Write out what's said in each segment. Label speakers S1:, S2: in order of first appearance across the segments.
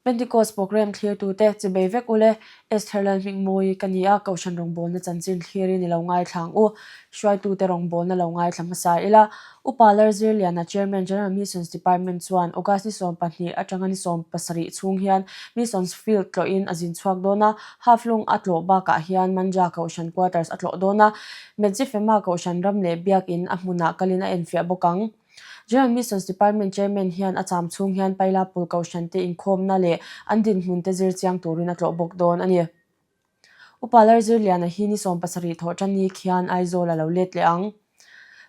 S1: Pentecost program thlirtute chibei vek ule, Esther Lalhmingmawii ka ni a, Kohhran rawngbawlna chanchin thlirin i lo ngaithla ang u. Hruaitute rawngbawlna lo ngaithla hmasa ila. Upa Larzirliana Chairman General Missions Department chuan August ni 12 atanga ni 17 chhung hian Missions Field tlawhin a zin chhuak dawn a, Haflong a tlawh bakah hian Manja Kohhran Quarters a tlawh dawn a, Medzifema Kohhran ram leh Biak In a hmunah kalin a enfiah bawk ang. General Missions Department Chairman hian a cham chhung hian Pailapur Kohhran te inkhawmna leh an dinhmun te zir chiang turin a tlawh bawk dawn a ni. Upa Larzirliana hi ni 70 thawh tan ni khian Aizawl a lo let leh ang.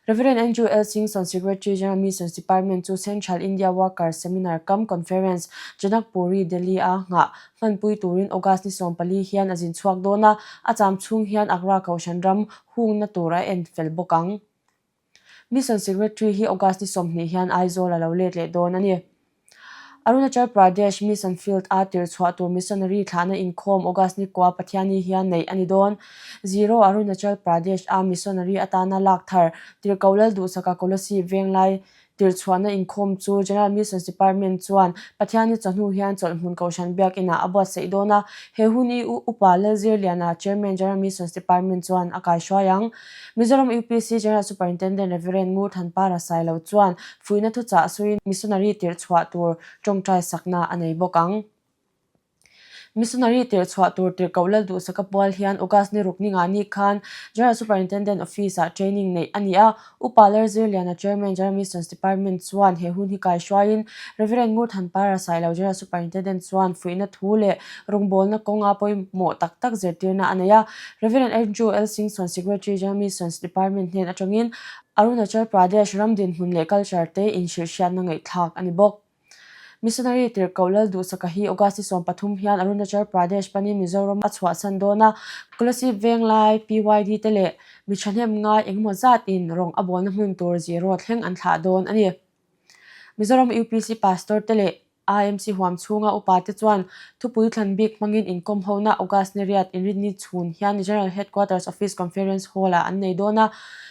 S1: Rev. Andrew L. Singson, Secretary General Missions Department chu Central India Workers Seminar cum Conference, Janakpuri, Delhi a nghah hmanpui turin August ni 14 hian a zin chhuak dawn a, a cham chhung hian Agra Kohhran ram hungna tur a en fel bawk ang. Mission Secretary hi August ni 20 hian Aizawl a lo let leh dawn a ni. Arunachal Pradesh Mission Field a tirh chhuah tur missionary thlahna inkhawm August ni kua Pathiani hian neih a ni dawn. Zero Arunachal Pradesh a missionary atana lak thar Tirhkoh Lalduhsaka Kolasib Venglai Tirhchhuahna inkhawm chu General Missions Department chuan Pathianni chawhnu hian chawlhhmun Kohhran Biakinah a buatsaih dawn a, he hun i Upa Lalzirliana, Chairman General Missions Department chuan a kaihruai ang. Mizoram UPC General Superintendent Rev. Ngur Thanpara Sailo chuan fuihna thuchah suiin Missionary tirhchhuah tur tawngtai sakna a nei bawk ang. Missionary tirhchhuah tur tirhkoh Lalduhsaka pual hian August ni ruk ni nga ni khan General Superintendent Office-ah training neih a ni a. Upa Larzirliana Chairman General Missions Department chuan he hun hi kaihruaiin Rev. Ngurthanpara Sailo General Superintendent chuan fuihna thu leh rawngbawlna kawnga pawimawh tak tak zirtirna a nei a. Rev. Andrew L. Singson Secretary General Missions Department hnen atangin Arunachal Pradesh ram dinhmun leh culture te inhrilhhriatna ngaihthlak a ni bawk. Missionary tirhkoh Lalduhsaka hi August ni 13 hian Arunachal Pradesh panin Mizoram a chhuahsan dawn a, Kolasib Venglai, PYD te leh mi thahnem ngai engemaw zatin rawng a bawlna hmun tur zero thleng an thlah dawn a ni. Mizoram UPC Pastor te leh IMC huam chhunga upa te chuan thupui thlan bik hmangin inkawm hona August ni riat inrinni chhun hian General Headquarters Office Conference Hall-ah an nei dawn a,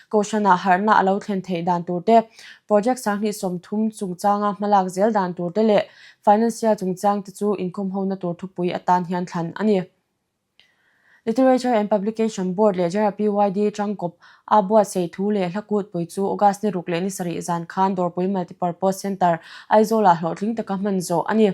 S1: Kohhranah harhna a lo thlen theih dan tur te, Project 30,030 chungchanga hmalak zel dan tur te leh financial chungchang te chu inkhawmhona tur thupui atan hian thlan a ni. Literature and Publication Board leh General PYD tangkawp a buatsaih thu leh hla kutpui chu August ni ruk leh ni sarih zan khan Dawrpui Multipurpose Centre, Aizawl-ah hlawhtling taka hman zawh a ni.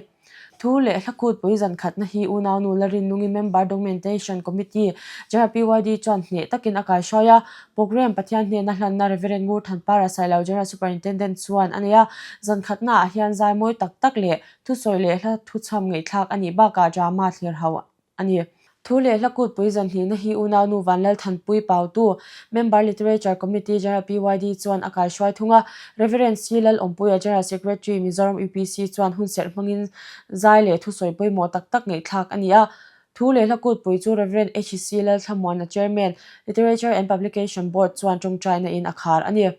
S1: Thu leh hla kutpui zan khatna hi unaunu la rinnungin Member Documentation Committee, General PYD chuan hneh takin a kaihruai a. Programme Pathian hnena hlanna Rev. Ngurthanpara Sailo General Superintendent chuan a nei a. Zan khatnaah hian zai mawi tak tak leh thusawi leh hla thuchham ngaihthlak a nih bakah drama thlir ho a ni. Thu leh hla kutpui zan hnihna hi unaunu Vanlalthanpui Pautu, Member Literature Committee General PYD chuan a kaihruai thung a. Rev. C. Lalawmpuia General Secretary Mizoram UPC chuan hunserh hmangin zai leh thusawi pawimawh tak tak ngaihthlak a ni a. Thu leh hla kutpui chu Rev. HC Lalthlamuana Chairman, Literature and Publication Board chuan tawngtaina in a khar a ni.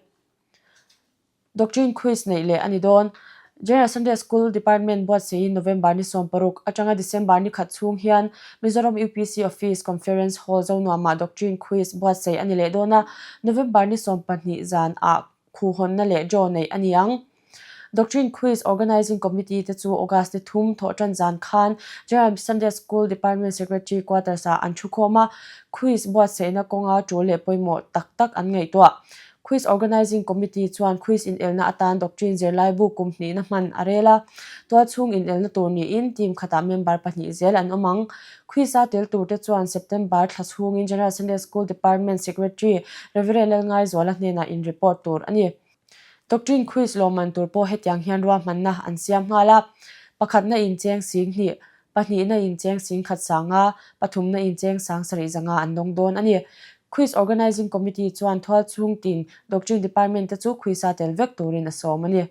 S1: Doctrine Quiz neih leh a ni dawn. General Sunday School Department buatsaihin November ni 16 atanga December ni khat chhung hian Mizoram UPC Office Conference Hall Zonuamah Doctrine Quiz buatsaih a ni leh dawn a, November ni 12 zan ah khuhawnna leh draw neih a ni ang. Doctrine Quiz Organising Committee te chu August ni thum thawhtan zan khan General Sunday School Department Secretary Quarters ah an thukhawm a, Quiz buatsaihna kawnga tul leh pawimawh tak tak an ngaihtuah. Quiz Organising Committee chuan quiz inelna atan Doctrine zirlaibu kum hnihna hman a rel a. Tualchhung inelna tur niin team khatah member pahnih zel an awm ang. Quiz-a tel turte chuan September thla chhungin General Sunday School Department Secretary Rev. Lalngaizuala hnenah in report tur a ni. Doctrine Quiz lawmman tur pawh hetiang hian ruahmanna an siam nghal a. Pakhatna incheng sing hnih, Pahnihna incheng sing khat sanga, pathumna incheng sang sarih zanga an dawng dawn a ni. Quiz Organising Committee chuan thual chhung tin Doctrine Department te chu quiz-a tel vek turin a sawm a ni.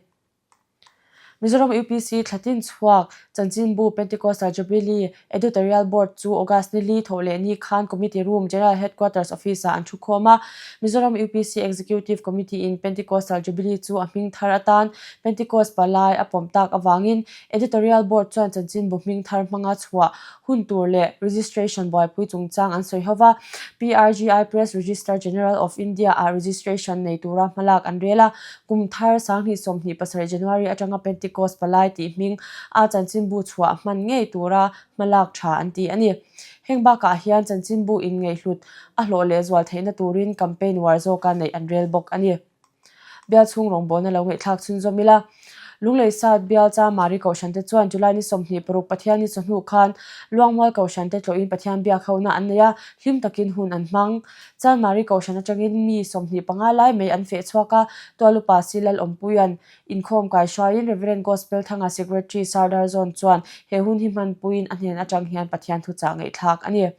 S1: Mizoram UPC thlatin chhuak chanchinbu Pentecostal Jubilee Editorial Board chu August ni li thawh leh ni khan Committee Room, General Headquarters Office-ah an thukhawm a. Mizoram UPC Executive Committee-in Pentecostal Jubilee chu a hming thar atan Pentecost palai a pawm tak avangin Editorial Board chuan chanchinbu hming thar hmanga chhuah hun tur leh registration buaipui chungchang an sawi ho va. PRGI Press Registrar General of India-ah registration nei tura hmalak an rel a, kum thar 2027 January atanga Pentecost. Pentecost Palai tih hming a chanchinbu chhuah hman ngei tura hmalak tha an ti a ni. Heng bakah hian chanchinbu inngaihhlut a hlawh lehzual theihna turin campaign uar zawka neih an rel bawk a ni. Bial chhung rawngbawlna lo ngaihthlak chhunzawm ila. Lunglei South Bial Chamari Kohhran te chuan July ni 26 Pathianni chawhnu khan Luangmual Kohhran te tlawhin Pathian biak hona an nei a, hlim takin hun an hmang. Chanmari Kohhran atangin mi 25 lai mai an feh chhuak a, Tualupa Si Lalawmpuia'n inkhawm kai hruaiin Reverend Gospel Thanga Secretary Sardar Zawn chuan he hun hi hmanpuiin a hnen atang hian Pathian thuchah ngaihthlak a ni.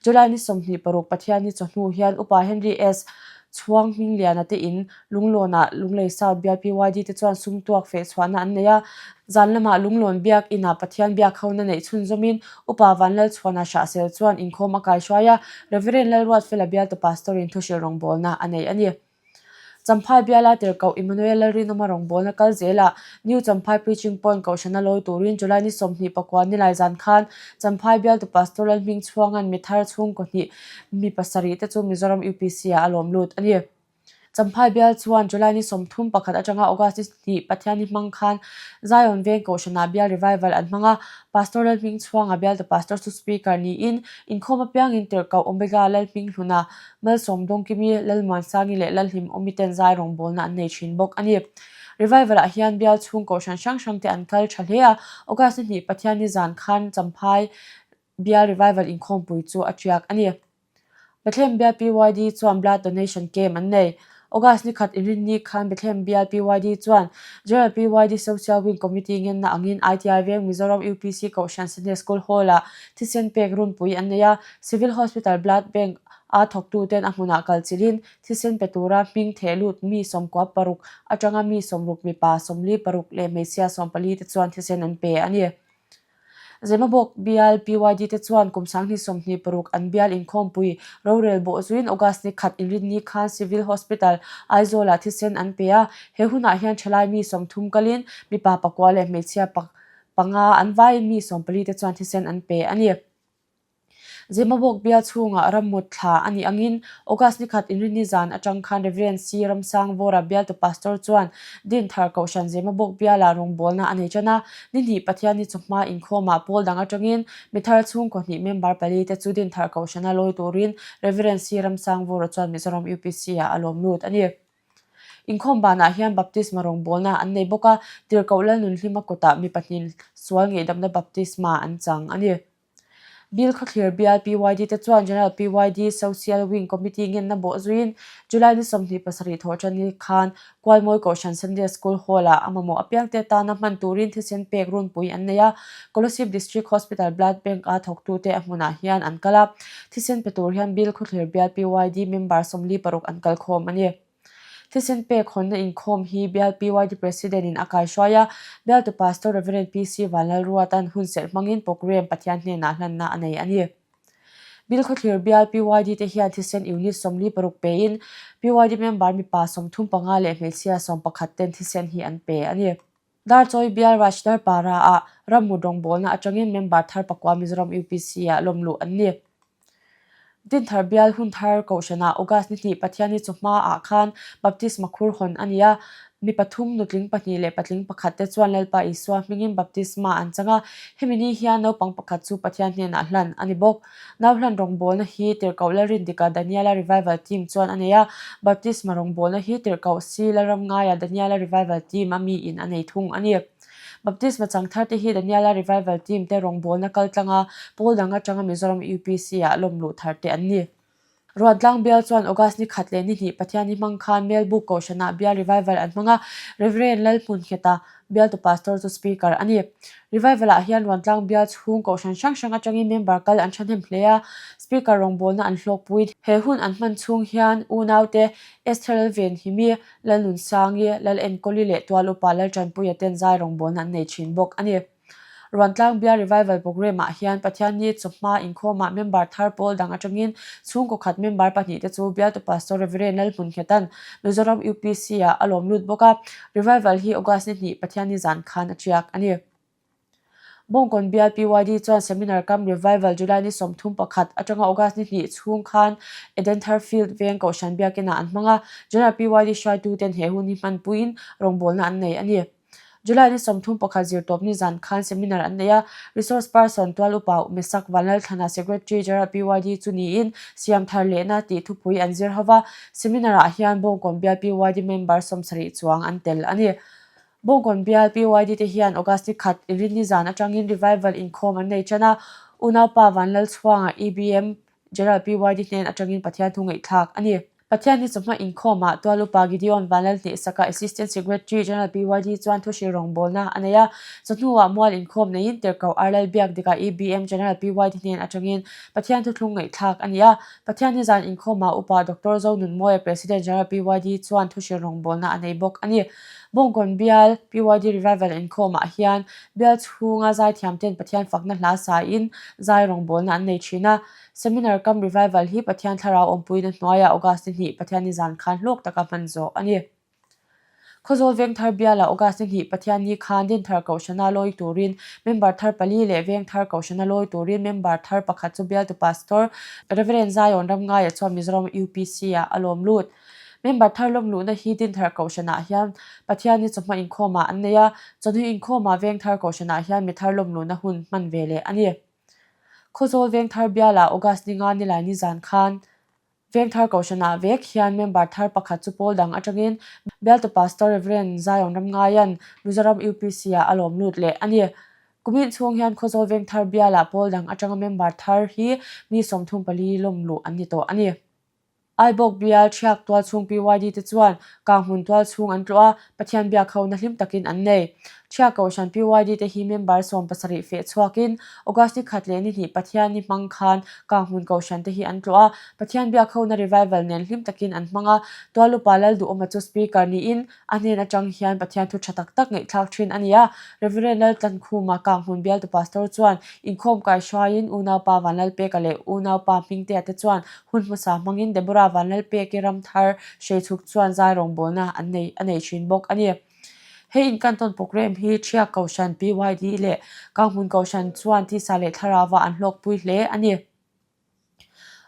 S1: July ni 26 Pathianni chawhnu hian Upa Henry S. Chhuang Hmingliana te in Lunglawnah Lunglei South Bial PYD te chuan sum tuak feh chhuahna an nei a. Zan lamah Lunglawn Biak Inah Pathian biak hona neih chhunzawmin Upa Vanlalchhuana Hrahsel chuan inkhawm a kaihruai a, Reverend Lalruatfela Bialtu Pastor-in thuhrilh rawngbawlna a nei a ni. Champhai biala tirhkoh Emmanuel Lalrinawma rawngbawlna kal zelah New Champhai Preaching Point kohhrana lawi turin July ni 24 nilai zan khan Champhai bialtu Pastor Lalhmingchhuanga'n mi thar chhungkaw hnih mi pasarih te chu Mizoram UPC ah a lawm lut a ni. Champhai bial chuan July ni 31 atanga August ni hnih Pathianni hmang khan Zion Veng kohhranah bial revival an hmang a, Pastor Lalhmingchhuanga bialtu Pastor chu Speaker niin inkhawm apiangin tirhkoh Omega Lalhminghluna Malsawm Dawngkimi, Lalmuansangi leh Lalhlimawmi ten zai rawngbawlna an nei thin bawk a ni. Revival ah hian bial chhung kohhran hrang hrang te an kal tha hle a, August ni hnih Pathianni zan khan Champhai bial revival inkhawmpui chu a tiak a ni. Bethlehem bial PYD chuan blood donation camp an nei. August ni khat inrinni khan Bethlehem bial PYD chuan General PYD Social Wing Committee ngenna angin ITI Veng Mizoram UPC Kohhran Sunday School Hall-ah thisen pek runpui an nei a, Civil Hospital Blood Bank a thawktuten a hmunah kal chilhin thisen pe tura hming theh lut mi 96 atanga mi 60 mipa 46 leh hmeichhia 14 te chuan thisen an pe a ni. Zemabawk bial PYD te chuan kum 2026 an bial inkhawmpui rorel bawh zuiin August ni khat inrinni khan Civil Hospital, Aizawlah thisen an pe a. He hunah hian thalai mi 30 kalin mipa pakua leh hmeichhia panga an vaiin mi 14 te chuan thisen an pe a ni. Zemabawk bial chhungah rammut thla a nih angin August ni khat inrinni zan atang khan Rev. C. Ramsangvawra bialtu Pastor chuan Dinthar Kohhran Zemabawk bialah rawngbawlna a nei tan a, ni hnih Pathianni chawhma inkhawmah pawl dang atangin mithar chhungkaw hnih member pali te chu Dinthar Kohhrana lawi turin Rev. C. Ramsangvawra chuan Mizoram UPC-ah a lawm lut a ni. Inkhawm banah hian baptisma rawngbawlna an nei bawk a, Tirhkoh Lalnunhlima kutah mi pahnih sual ngeihdamna baptisma an chang a ni. Bilkhawthlir bial PYD te chuan General PYD Social Wing Committee ngenna bawh zuiin July ni 27 thawh tan ni khan Kualmawi Kohhran Sunday School Hall-ah a mamawh apiangte tana hman turin thisen pek runpui an nei a, Kolasib District Hospital Blood Bank-a thawktute a hmunah hian an kal a, thisen pe tur hian Bilkhawthlir bial PYD member 46 an kal khawm a ni. Thisen pek hawnna inkhawm hi bial PYD President in a kaihruai a, bialtu Pastor Rev. PC Vanlalruata'n hunserh hmangin programme Pathian hnenah hlanna a nei a ni. Bilkhawthlir bial PYD te hian thisen unit 46 pein PYD member mipa 35 leh hmeichhia 11 ten thisen hi an pe a ni. Darchawi bial Rajdar Para-ah rammut rawngbawlna atangin member thar pakua Mizoram UPC-ah lawmluh an ni. Dinthar bial hun thar Kohhranah August ni hnih Pathianni chu hmaah khan baptisma khur hawn a ni a. Mi pathum, nutling pahnih leh patling pakhat te chuan Lalpa Isua hmingin baptisma an chang a. Hemi ni hian naupang pakhat chu Pathian hnenah hlan a ni bawk. Nau hlan rawngbawlna hi Tirhkoh Lalrindika Daniela Revival Team chuan a nei a. Baptisma rawngbawlna hi Tirhkoh Si Lalramngaia Daniela Revival Team a miin a nei thung a ni. Baptisma changthar te hi Daniela Revival Team te rawngbawlna kal tlanga pawl dang atanga Mizoram UPC ah lawm luh thar te an ni. Ruantlang bial chuan August ni khat leh ni hnih Pathianni hmang khan Melbuk Kohhranah bial revival an hmang a, Rev. Lalhmungheta bialtu pastor chu speaker a ni. Revival ah hian Ruantlang bial chhung kohhran hrang hrang atangin member kal an thahnem hle a, speaker rawngbawlna an hlawkpui. He hun an hman chhung hian unaute Esther Lalvenhimi, Lalnunsangi, Lalenkawli leh Tual Upa Laltanpuia ten zai rawngbawlna an nei thin bawk a ni. Ruantlang Bial Revival Programme ah hian Pathianni chawhma inkhawmah member thar pawl dang atangin chhungkaw khat member pahnih te chu Bialtu Pastor Rev. Lalhmunnghetan Mizoram UPC ah a lawm lut bawk a. Revival hi August ni hnih Pathianni zan khan a tiak a ni. Bawngkawn bial PYD chuan Seminar Cum Revival July ni 31 atanga August ni hnih chhung khan Edenthar Field veng Kohhran Biakinah an hmang a, General PYD hruaituten he hun hi hmanpuiin rawngbawlna an nei a ni. July ni 31 zirtawp ni zan khan seminar an nei a, Resource Person tual upa Mesak Vanlalthlana Secretary General PYD chu niin siam thar lehna tih thupui an zir ho va, seminar ah hian Bawngkawn bial PYD member 70 chuang an tel a ni. Bawngkawn bial PYD te hian August ni khat Inrinni zan atangin revival inkhawm an nei tan a, unaupa Vanlalchhuanga EBM General PYD hnen atangin Pathian thu ngaihthlak a ni. Pathian hi chawhma inkhawmah tual upa Gideon Vanlalhnehsaka Assistant Secretary General PYD chuan thuhrilh rawngbawlna a nei a. Chawhnuah mual inkhawm neiin Tirhkoh Arlal Biakdika EBM General PYD hnen atangin Pathian thuthlung ngaihthlak a ni a. Pathian hi zan inkhawmah upa Doctor Zonunmawia President General PYD chuan thuhrilh rawngbawlna a nei bawk a ni. Bawngkawn bial PYD Revival inkhawmah hian bial chhunga zaithiamten Pathian fakna hla sain zai rawngbawlna an nei thin a. Seminar Cum Revival hi Pathian Thlarau awmpuina hnuaiah August ni hnih Pathianni zan khan hlawk taka hman zawh a ni. Khawzawl Vengthar bialah August ni hnih Pathianni khan Dinthar Kohhrana lawi turin member thar pali leh Vengthar Kohhrana lawi turin member thar pakhat chu bialtu Pastor Rev. Zion Ramngaia chuan Mizoram UPC-ah a lawm lut. Member thar lawm luhna hi Dinthar Kohhranah hian Pathianni chawhma inkhawmah an nei a, chawhnu inkhawmah Vengthar Kohhranah hian mi thar lawm luhna hun hman ve leh a ni. Khawzawl Vengthar bialah August ni nga nilai ni zan khan Vengthar Kohhranah vek hian member thar pakhat chu pawl dang atangin bialtu Pastor Rev. Zion Ramngaian Mizoram UPC-ah a lawm lut leh a ni. Kumin chhung hian Khawzawl Vengthar bialah pawl dang atanga member thar hi mi 34 lawm luh an ni tawh a ni. Aibawk bial Thiak tualchhung PYD te chuan Kanghmun tualchhung an tlawh a, Pathian biak ho na hlim takin an nei. Thiak Kohhran PYD te hi member 70 feh chhuakin August ni khat leh ni hnih Pathian ni hmang khan Kanghmun Kohhran te hi an tlawh a, Pathian biak ho na revival nen hlim takin an hmang a, Tualupa Lalduhawma chu Speaker niin A hnen atang hian Pathian thu tha tak tak ngaihthlak thin a ni a. Reverend Laltlankhuma Kanghmun bialtu Pastor chuan inkhawm kai hruaiin unaupa Vanlalpeka leh unaupa Hmingtea te chuan hun hmasa hmangin Deborah Vanlalpeki Ramthar Hreichhuk chuan zai rawngbawlna an nei a nei thin bawk a ni. Hei inkantawn programme hi Thiak Kohhran PYD leh Kanghmun Kohhran chuan tisa leh thlarauva an hlawkpui hle a ni.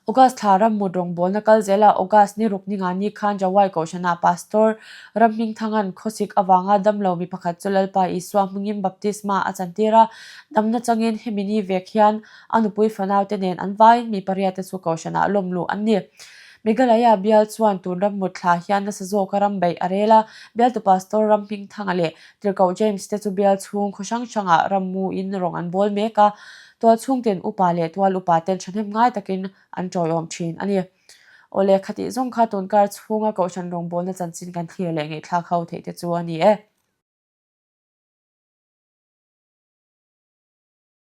S1: August thla rammut rawngbawlna kal zelah August ni ruk ni nga ni khan Jawai Kohhranah Pastor Ramhmingthanga'n khawsik avanga damlo mi pakhat chu Lalpa Isua hmingin baptisma a chantir a, damna changin hemi ni vek hian a nupui fanaute nen an vaiin mi pariate chu Kohhranah lawm luh an ni. Meghalaya bial chuan tun rammut thla hian nasa zawka ram beih a rel a, bialtu Pastor Ramhmingthanga leh Tirhkoh James te chu bial chhung khaw hrang hrangah rammu-in rawng an bawl mek a, Tual chhungten upa leh tual upa ten thahnem ngai takin an tawiawm thin a ni. Awle, khatih zawng kha tunkar chhunga Kohhran rawngbawlna chanchin kan thlir leh ngaihthlak ho theih te chu a ni e.